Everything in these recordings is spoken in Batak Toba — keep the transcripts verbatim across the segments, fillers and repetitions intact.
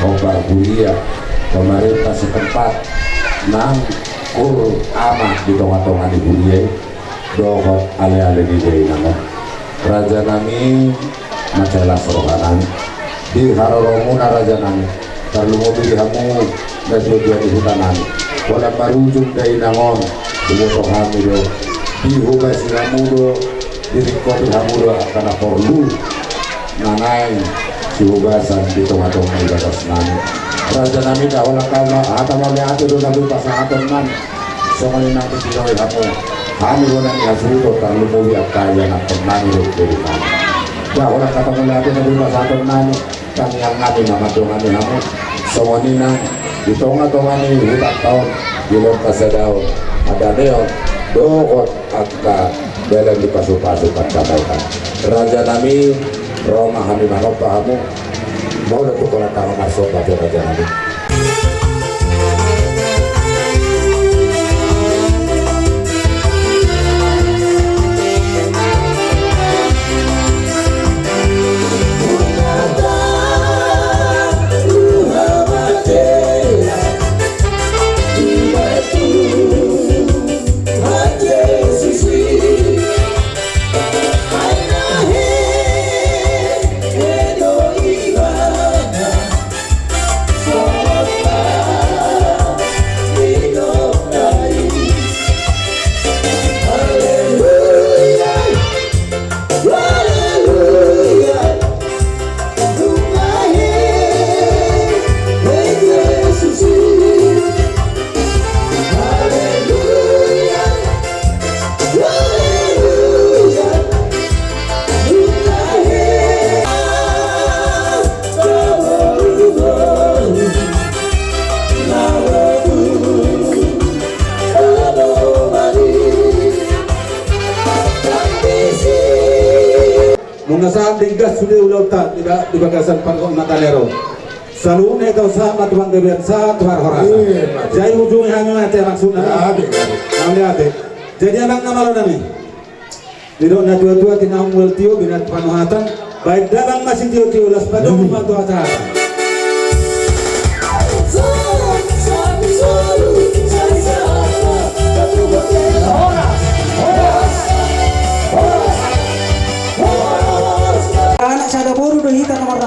Hombar huria, pemerintah setempat, nang hurang ama di tonga-tonga ni huria i, dohot ale-ale ni dainang on. Raja nami, mansai las roha nami di haroromuna raja nami, tarlumobi di hamu na tua-tua ni huta nami. Holan marujung dainang on, huboto hami do, dihobasi hamu do, diringkoti hamu do angka na porlu na naeng sihobasan di tonga-tonga ni bagas nami. Raja nami, da holan hata mauliate do na boi pasahaton nami. Songon i nang dipiloi hamu, hami bona ni hasuhuton, tarlumobi angka ianakhon nami dohot boru nami. Da holan hata mauliate na boi pasahaton nami, tangiang nami ma mandongani hamu. Songon i nang di tonga-tonga ni hutanta on, di lompa sada on, adameon dohot angka dalan ni pasu-pasu pancamotan. Raja nami, ro ma hami manompa hamu. Molo tu holan tangkas marsomba tu raja nami. Nunga sahat denggan sude ulaonta di ba-, di bagasan pargonatan on. Saluhutna hita sahat ma tu panggabean, sahat tu parhorasan. Iya, betul. Jadi ujungna hami ma ate maksudna. Iya, betul. Nang liate. Jadi abang na malo nami. Didok na tua-tua, tinahu mual tio, binat panuhatan. Baen damang ma sitio-tio, laos padomu ma tu hasahatan. Horas, horas.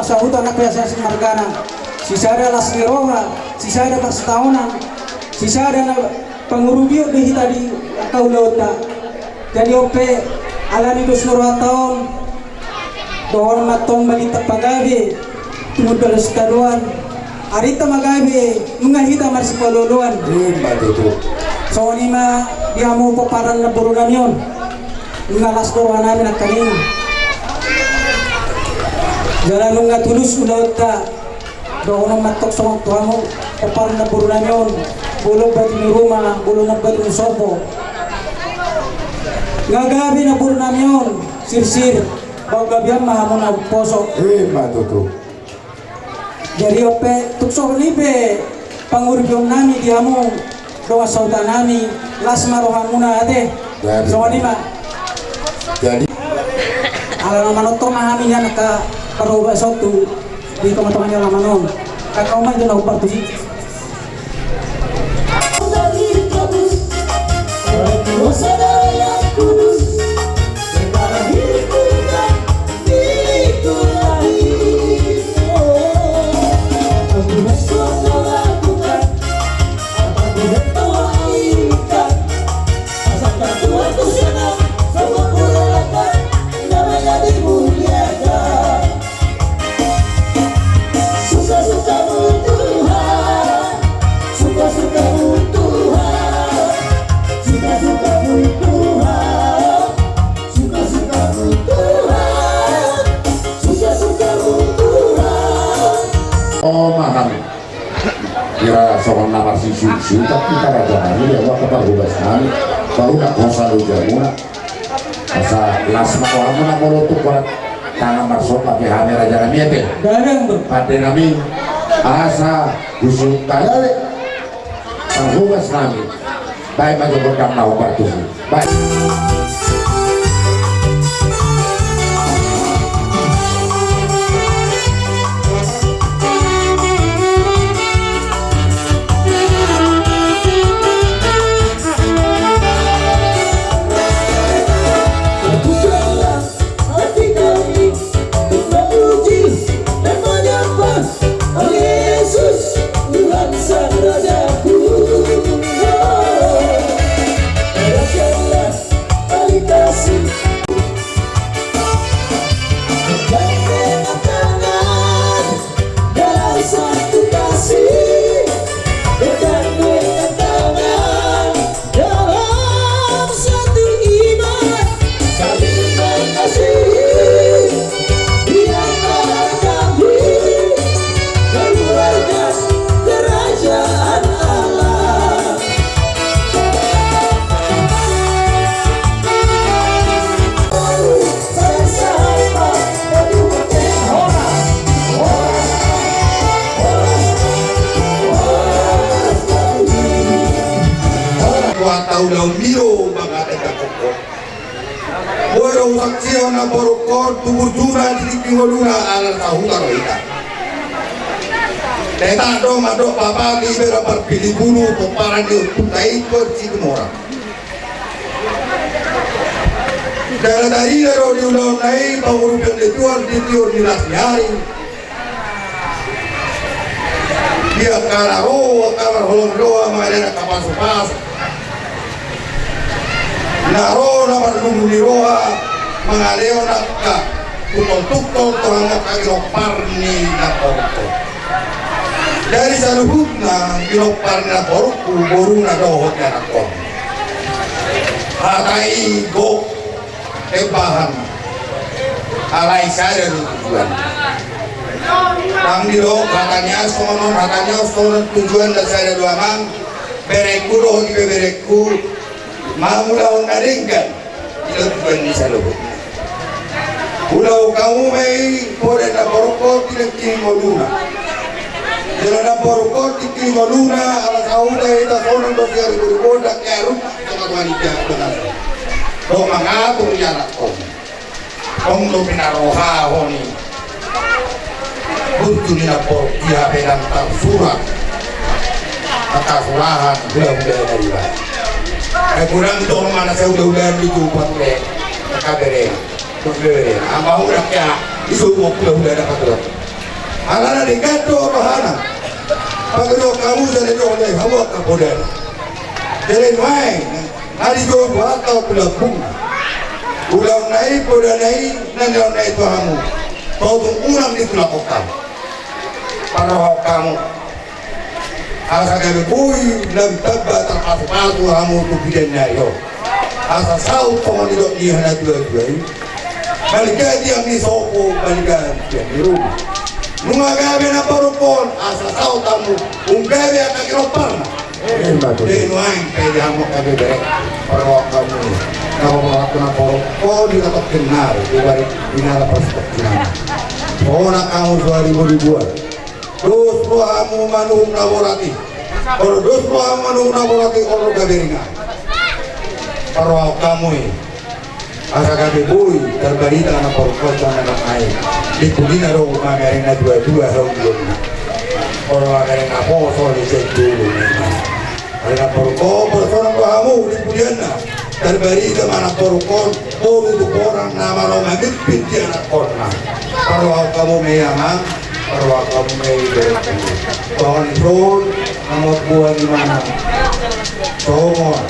Sahuta na pe asing margana, sisada las ni roha, sisada parsitaonan, sisada na pangurupion do hita di angka ulaonta. Jadi on pe, ala ni dos ni rohanta on, dohonon ma antong ma di tampagabe, tumundalhon sitadoan, arinta ma gabe, nunga hita marsipaloaloan. Ima tutu. Songon i ma di hamu pomparan ni namboru nami on. Nunga las do roha nami nangkaning. Jala nunga tulus ulaonta. Dohonon ma antong songon tu hamu pomparan ni namboru nami on. Bolon batu ni ruma, bolon na batu ni sopo. Nunga gabe namboru nami on, sirsir. Bahen gabean ma hamu na umposo. Ima tutu. Jadi on pe, tung songon i pe pangurupion nami di hamu dongan sahuta nami, las ma rohamuna ate. Jadi. Songon i ma. Jadi. Ala na manortor ma hami nian angka parhobas on tu di tongatonga ni alaman on. Angka omak jo na umpartusi. Suka-sukamu Tuhan, suka-sukamu Tuhan, suka-sukamu Tuhan, suka-sukamu Tuhan, suka-sukamu Tuhan. O, mahal. Ia songon na marsisiusiu, tapi kita raja nami, ya, wah, kita bebas nami. Baru nak kosal ujar muna. Asa las ma rohamuna molo tung holan tangan marsopa pe hami raja nami ate. Pande nami asa husungkan parhobas nami. Baen ma jo gondang na hombar tusi. Baen. Dalam satu kasih, pegang dengan tangan. Dalam satu iman, saling mengasihi. Biarlah kami keluarga kerajaan Allah. Tua tahu daun biru, maka tegak kokoh. Bodo usak sio na borukon, tubur juna di tingki ngoluna ala sahuta do hita. Teta do mandok papa di bera parpili bulu, pomparan di ututa ikon si tumora. Dara dari daro di ulaon nai, pangurupion di tuan, di tiur di las di hari. Dia kala ho, kala holong doa, mangaliat angka pasupasu. Na ro na marlumu ni roha, mangaliat angka tuktol-tuktol, tu hangka gilompar ni na porto. Dari saluhutna, gilompar ni na porto, boruna dohot ni anakkon. Hata i gok. Embahan. Alai sada do tujuan. Nang didok hata ni aso songon on, hata ni aso songon on, tujuan na sada do amang. Berengku dohot ibeberengku, mangulahon na denggan. I do tujuan ni saluhut. Ulaon hamu ma i poda na borokon di tingki ngoluna. Jala na borokon di tingki ngoluna, ala sahuta hita songon do siari buru bodak ya ruk. Tongtong mangatur, mangatur i anakkon. Tong do pinarohahon i. Burju ni na borok dia pedang tarsurat. Maka surahan hula-hula dari ba. Eh, kurang tong mana saya hula-hula di jumpa le. Maka bere. Bere. Ama hula kya? Isu mo hula-hula dapat. Alana denggan do rohana. Panggidohon hamu sada do olai hamu angka podana. Jadi nuaeng na dijou tu angka tu lambung. Ulaonna i podana i na nilaonna i tu hamu. Tongtong unang ditulak hamu. Parrohahon hamu. Asa gabe boi lam tamba tarpasupasu hamu tu pidannari on. Asa saut songon nidok ni natuatua i. Balikan tiang ni sopo, balikan tiang ni ruma. Nunga gabe namboru on, asa saut hamu, nunga gabe angka ginjang parna. Ima tutu. Jadi nuaeng pe di hamu angka bere. Parrohahon hamu. Nunga gabe namboru on, di hatop kenari, di bari, di nara pas kenari. Sonang hamu suari bodi buat. Dos rohamu manungkun na borat i. Olo dos rohamu manungkun na borat i, olo gabe ringan. Parrohahon hamu i. Asa gabe boi tarbarita na porkos na nang ai. Di pudina do mamereng natuatua hau dulu. Olo mamereng na poso di cek dulu. Alana porkos, porkos sonang rohamu di pudianna. Tarbarita ma na porkos, boru tu porang na malo mamimpin di anakkonna. Parrohahon hamu ma i amang, parrohahon hamu ma i bere. Songon i son, na mambuat imana. Songon.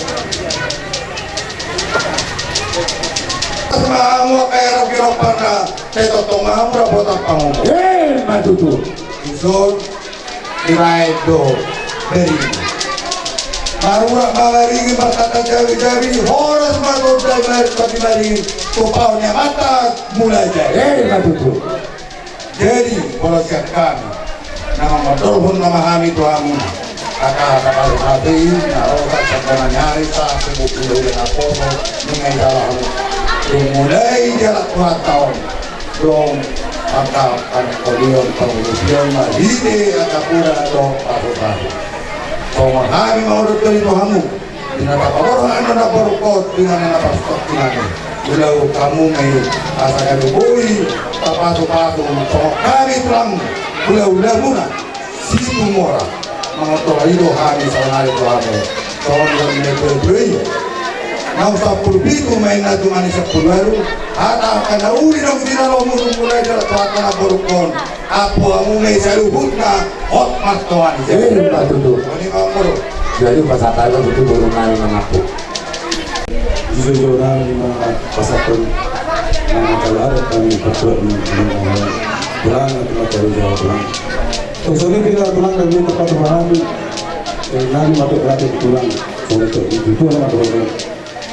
Pas ma hamu angka ginjang parna, sai tongtong ma hamu dapotan pangomo. Ima tutu. Ison. Dibaen do baringin. Marurat ma baringin, martata jabijabi, horas ma gondang, marpati baringin, tumpahon ni amanta mulajadi. Ima tutu. Jadi, molo sian hami, na mangondolhon nama hami tu hamu. Angka hata pasu-pasu i, na ro sahat songon i, sahat tu hulahula na poso, nunga dijalo hamu. Dung mulai jala tu hata on. Dung angka panungkulion, pangurupion, marhite angka poda dohot pasu-pasu. Songon hami ma mandok tadi tu hamu. Di na tapaborhat na borhat, di na na pastok di na. Ulaon hamu ma i, asa gabe boi tapasu-pasu songon hami tulang hulahulamuna. Situmorang. Mangoto i do hami saonari tu hamu. Songon i do na tuatua i. Naung sampulu pitu ma inna, tumani sampulu ualu. Hata angka na uli naung jinalomu, dung mulai jala tu hata na borhat on. Ampu hamu ma i saluhutna hot martoan i. Ima tutu. Songon i ma ampu. Jadi pasahat hami tutu boru nami mangampu. Di jolo-jolo nami ma pasahathon na mangalo adat hami partuat ni tulang, na tulang, tulang. Songon i pe tulang, nami ma pasahat hami. Nami ma tu tulang, tulang. Songon i tu tulang ma tulang.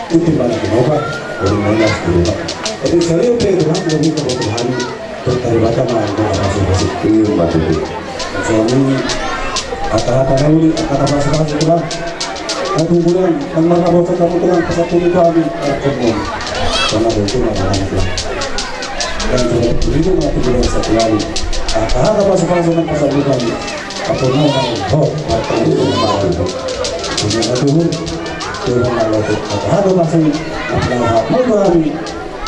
Itu mana kenapa? Kalau mana sekolah. Tapi saya pe tulang, nami ma pasahat hami. Tertaribata ma angka na pasu-pasu. Ima tutu. Songon i, hata-hata na uli, hata pasu-pasu tulang. Aduh, tulang, nang mana bocah hamu tulang, pasahat hami, aduh, tulang. Sama dong, tulang, tulang. Dan sudah begitu, mati tulang satu kali. Hata-hata pasu-pasu nang pasahat hami. Apa mau, mau, ho, apa mau, mau, mau. Punya aduh, tulang, tulang, hata-hata pasu, apa mau, mau, mau.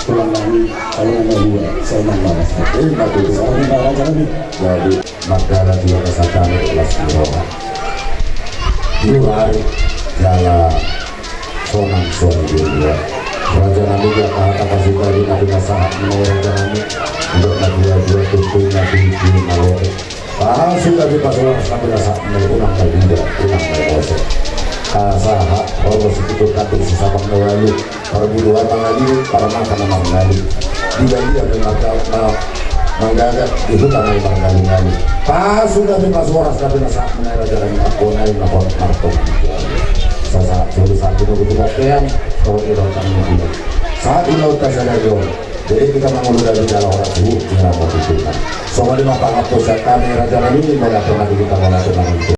Tulang nami, kalau nami dua, saya nang malas. Ima tutu. Songon i ma raja nami. Jadi, mardalan di bagasan hami las ni roha. Dua hari, jala sonang suai dua. Raja nami, dia kata kasih tadi, nami nasahat, menurut raja nami. Untuk nami dua, dua, tuntun, nami dua, nami dua. Pasu gabe pasu horas, nami na sahat nai, unang na dida, unang na poso. Asa sahat, horas sipitu kandung, sisabang na ualu, parburuan mangalili, parmahan na mangalili. Di balian na mangga-, na manggagat, di huta na mangalungalu. Pasu gabe pasu horas, nami na sahat nai, raja nami, angka na i na hot martoan. Sasahat solu satu nunggu tu boktean, tolu i rotang nunggu. Sahat ulaon ta sadari on. Jadi hita mangolu dari jala horas suhut, di ramo tutunan. Songon i ma pangampu sian hami raja nami, molo tung di hita molo tung.